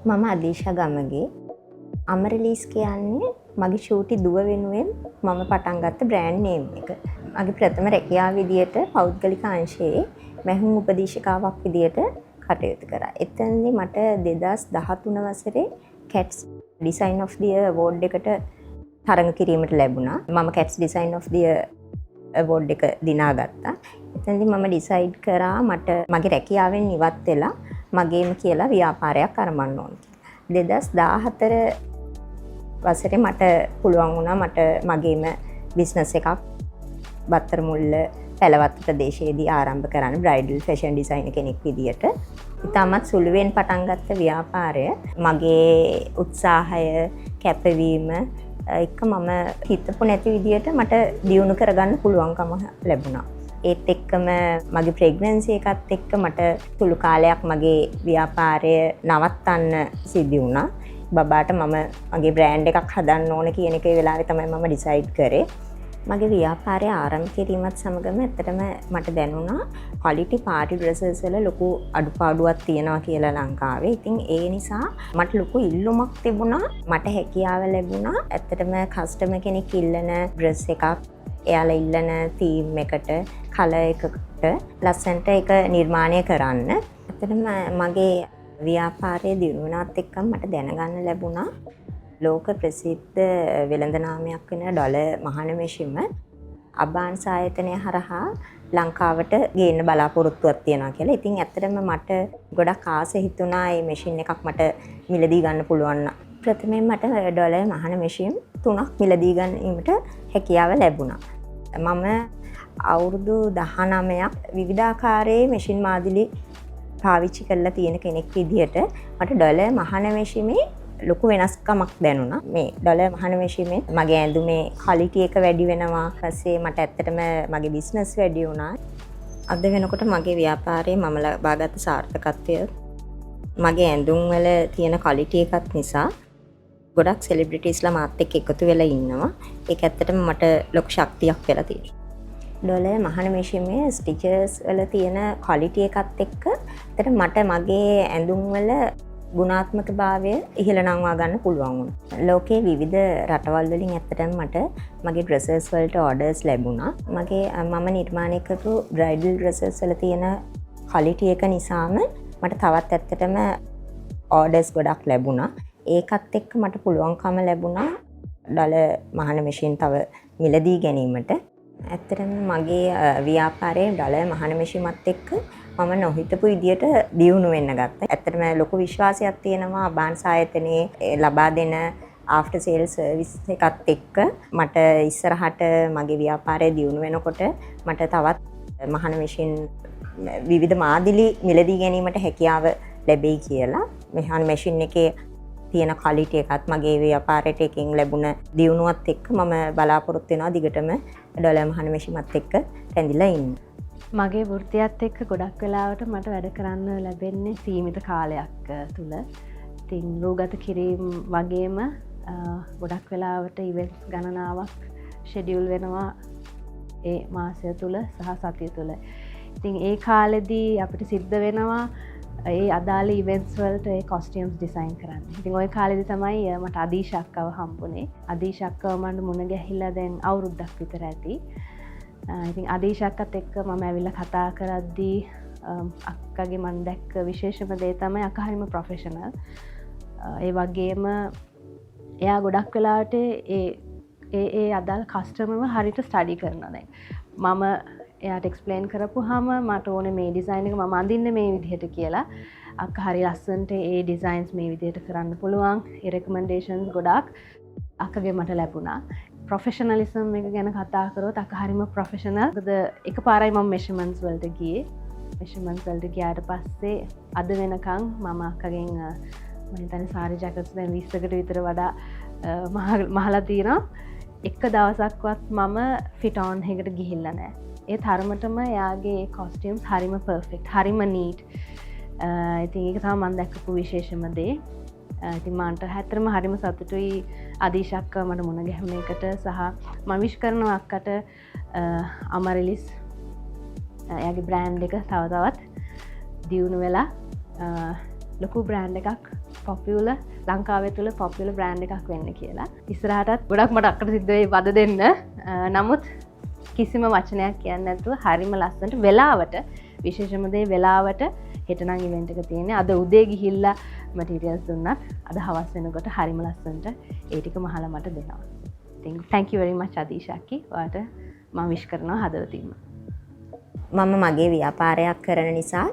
මම අදීෂා ගමගේ. අමරලීස් කියන්නේ මගේ චූටි දුව වෙනුවෙන් මම පටන් ගත්ත බ්‍රෑන්ඩ් නේම් එක. මගේ ප්‍රථම රැකියාව විදියට පෞද්ගලික අංශයේ මැහුම් උපදේශිකාවක් විදියට කටයුතු කරා. එතනදී මට 2013 වසරේ Cats Design of the Year Award එකට තරඟ කිරීමට ලැබුණා. මම Cats Design of the Year Award එක දිනාගත්තා. එතනදී මම ඩිසයිඩ් කරා මට මගේ රැකියාවෙන් ඉවත් වෙලා මගේම කියලා ව්‍යාපාරයක් අරඹන්න ඕන කියලා. 2014 වසරේ මට පුළුවන් වුණා මට මගේම බිස්නස් එකක් බත්තරමුල්ල පැලවත්ත ප්‍රදේශයේදී ආරම්භ කරන්න බ්‍රයිඩල් ෆැෂන් ඩිසයිනර් කෙනෙක් විදියට. ඉතාමත් සුළුවෙන් පටන් ගත්ත ව්‍යාපාරය මගේ උත්සාහය, කැපවීම එක්ක මම හිතපු නැති විදියට මට දියුණු කරගන්න පුළුවන්කම ලැබුණා. ඒත් එක්කම මගේ ප්‍රෙග්නන්සි එකත් එක්ක මට සුළු කාලයක් මගේ ව්‍යාපාරය නවත්තන්න සිදු වුණා. බබාට මම මගේ බ්‍රෑන්ඩ් එකක් හදන්න ඕන කියන එක ඒ වෙලාවේ තමයි මම ඩිසයිඩ් කරේ. මගේ ව්‍යාපාරය ආරම්භ කිරීමත් සමගම ඇත්තටම මට දැනුණා ක්වොලිටි පාටි ඩ්‍රෙසස් වල ලොකු අඩුපාඩුවක් තියෙනවා කියලා ලංකාවේ. ඉතින් ඒ නිසා මට ලොකු ඉල්ලුමක් තිබුණා. මට හැකියාව ලැබුණා ඇත්තටම කස්ටමර් කෙනෙක් ඉල්ලන ඩ්‍රෙස් එකක් එයාලා ඉල්ලන තීම් එකට, කලර් එකකට ලස්සනට ඒක නිර්මාණය කරන්න. ඇත්තටම මගේ ව්‍යාපාරය දියුණු වෙනවත් එක්කම මට දැනගන්න ලැබුණා ලෝක ප්‍රසිද්ධ වෙළඳ නාමයක් වෙන ඩොලර් මහන මෙෂිම අබාන්ස් ආයතනය හරහා ලංකාවට ගේන්න බලාපොරොත්තුවක් තියෙනවා කියලා. ඉතින් ඇත්තටම මට ගොඩක් ආස හිතුණා මේ මැෂින් එකක් මට මිලදී ගන්න පුළුවන් නම්. ප්‍රථමයෙන් මට ඩොලර් මහන මැෂින් තුනක් මිලදී ගැනීමට හැකියාව ලැබුණා. මම අවුරුදු 19ක් විවිධාකාරයේ මැෂින් මාදිලි පාවිච්චි කරලා තියෙන කෙනෙක් විදිහට මට ඩොලර් මහන මැෂිමේ ලොකු වෙනස්කමක් දැනුණා. මේ ඩොලර් මහන මැෂිමෙන් මගේ ඇඳුමේ ක්වොලිටි එක වැඩි වෙනවා. ඊපස්සේ මට ඇත්තටම මගේ බිස්නස් වැඩි වුණා. අද වෙනකොට මගේ ව්‍යාපාරයේ මම ලබාගත් සාර්ථකත්වය මගේ ඇඳුම් වල තියෙන ක්වොලිටි එකත් නිසා ගොඩක් සෙලිබ්‍රිටිස්ලා මාත් එක්ක එකතු වෙලා ඉන්නවා. ඒක ඇත්තටම මට ලොකු ශක්තියක් වෙලා තියෙනවා. ඩොලර් මහන මැෂිමේ ස්ටිචස් වල තියෙන ක්වොලිටි එකත් එක්ක ඇත්තට මට මගේ ඇඳුම් වල ගුණාත්මක භාවය ඉහළ නංවා ගන්න පුළුවන් වුණා. ලෝකයේ විවිධ රටවල් වලින් ඇත්තටම මට මගේ ඩ්‍රෙසස් වලට ඕඩර්ස් ලැබුණා. මම නිර්මාණය කරපු බ්‍රයිඩල් ඩ්‍රෙසස් වල තියෙන ක්වොලිටි එක නිසාම මට තවත් ඇත්තටම ඕඩර්ස් ගොඩක් ලැබුණා. ඒකත් එක්ක මට පුළුවන්කම ලැබුණා ඩොලර් මහන මැෂින් තව මිලදී ගැනීමට. ඇත්තටම මගේ ව්‍යාපාරයේ ඩොලර් මහන මැෂිමත් එක්ක මම නොහිතපු විදියට දියුණු වෙන්න ගත්තා. ඇත්තටම ලොකු විශ්වාසයක් තියෙනවා අබාන්ස් ආයතනයේ ලබා දෙන ආෆ්ටර් සේල් සර්විස් එකත් එක්ක මට ඉස්සරහට මගේ ව්‍යාපාරය දියුණු වෙනකොට මට තවත් මහන මැෂින් විවිධ මාදිලි මිලදී ගැනීමට හැකියාව ලැබෙයි කියලා. මහන මැෂින් එකේ තියෙන ක්වොලිටි එකත් මගේ ව්‍යාපාරයට එකෙන් ලැබුණ දියුණුවත් එක්ක මම බලාපොරොත්තු වෙනවා දිගටම ඩොලර් මහන මැෂිමත් එක්ක රැඳිලා ඉන්න. මගේ වෘත්තියත් එක්ක ගොඩක් වෙලාවට මට වැඩ කරන්න ලැබෙන්නේ සීමිත කාලයක් තුළ. ඉතින් රූගත කිරීම් වගේම ගොඩක් වෙලාවට ඉවෙන්ට්ස් ගණනාවක් ෂෙඩියුල් වෙනවා ඒ මාසය තුළ සහ සතිය තුළ. ඉතින් ඒ කාලෙදී අපිට සිද්ධ වෙනවා ඒ අදාළ ඉවෙන්ට්ස් වලට ඒ කොස්ටියම්ස් ඩිසයින් කරන්න. ඉතින් ඔය කාලෙදි තමයි මට අදීෂ අක්කව හම්බුනේ. අදීෂ අක්කව මට මුණ ගැහිලා දැන් අවුරුද්දක් විතර ඇති. ඉතින් අදීෂ අක්කත් එක්ක මම ඇවිල්ලා කතා කරද්දී අක්කගේ මං දැක්ක විශේෂම දේ තමයි අක්කා හරිම ප්‍රොෆෙෂනල්. ඒ වගේම එයා ගොඩක් වෙලාවට ඒ ඒ ඒ අදාළ කස්ටමර්ව හරියට ස්ටඩි කරනවා. දැන් මම එයාට එක්ස්ප්ලේන් කරපුවාම මට ඕනේ මේ ඩිසයින් එක මම අඳින්නේ මේ විදිහට කියලා, අක්කා හරි ලස්සනට ඒ ඩිසයින්ස් මේ විදිහට කරන්න පුළුවන්. ඒ රෙකමෙන්ඩේෂන්ස් ගොඩක් අක්කගේ මට ලැබුණා. ප්‍රොෆෙෂනලිසම් එක ගැන කතා කරොත් අක්කා හරිම ප්‍රොෆෙෂනල්. මොකද එකපාරයි මම මෙෂර්මන්ට්ස් වලට ගියේ. මෙෂර්මන්ට්ස් වලට ගියාට පස්සේ අද වෙනකන් මම අක්කගෙන් මම හිතන්නේ සාරි ජැකට්ස් දැන් 20කට විතර වඩා මහලා තියෙනවා. එක දවසක්වත් මම ෆිට් ඔන් එකකට ගිහිල්ලා නෑ. ඒ තරමටම එයාගේ කොස්ටියම්ස් හරිම පර්ෆෙක්ට්, හරිම නීට්. ඉතින් ඒක තමයි මම දැකපු විශේෂම දේ. ඉතින් මන්ට ඇත්තටම හරිම සතුටුයි අදීෂ අක්කව මට මුණ ගැහුණ එකට සහ මම විශ් කරනවා අක්කට අමරිලිස් එයාගේ බ්‍රෑන්ඩ් එක තව තවත් දියුණු වෙලා ලොකු බ්‍රෑන්ඩ් එකක්. පොපියුලර්, ලංකාවේ තුල පොපියුලර් බ්‍රෑන්ඩ් එකක් වෙන්න කියලා. ඉස්සරහටත් ගොඩක් මට අක්කට සිද්ධ වෙයි වද දෙන්න. නමුත් කිසිම වචනයක් කියන්නේ නැතුව හරිම ලස්සනට වෙලාවට, විශේෂම දේ වෙලාවට, හෙට නම් ඉවෙන්ට් එක තියෙන්නේ. අද උදේ ගිහිල්ලා මටීරියල්ස් දුන්නත් අද හවස වෙනකොට හරිම ලස්සනට ඒ ටික මහලා මට දෙනවා. ඉතින් thank you very much අදීෂාකි. ඔයාට මම විශ් කරනවා හදවතින්ම. මම මගේ ව්‍යාපාරයක් කරන නිසා,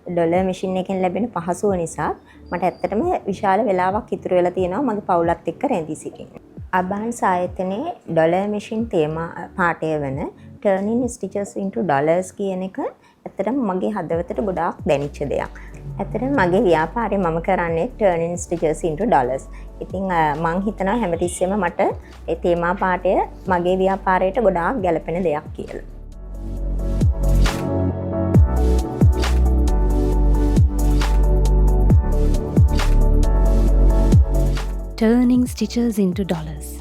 ඩොලර් මැෂින් එකෙන් ලැබෙන පහසුව නිසා මට ඇත්තටම විශාල වෙලාවක් ඉතුරු වෙලා තියෙනවා මගේ පවුලත් එක්ක රැඳී සිටින්න. අබාන්ස් ආයතනයේ ඩොලර් මැෂින් තේමා පාඨය වන "Turning Stitches into Dollars" කියන එක ඇත්තටම මගේ හදවතට ගොඩාක් දැනිච්ච දෙයක්. ඇත්තටම මගේ ව්‍යාපාරේ මම කරන්නේ turning stitches into dollars. ඉතින් මං හිතනවා හැමතිස්සෙම මට ඒ තේමා පාඨය මගේ ව්‍යාපාරයට ගොඩාක් ගැලපෙන දෙයක් කියලා. Turning Stitches into Dollars.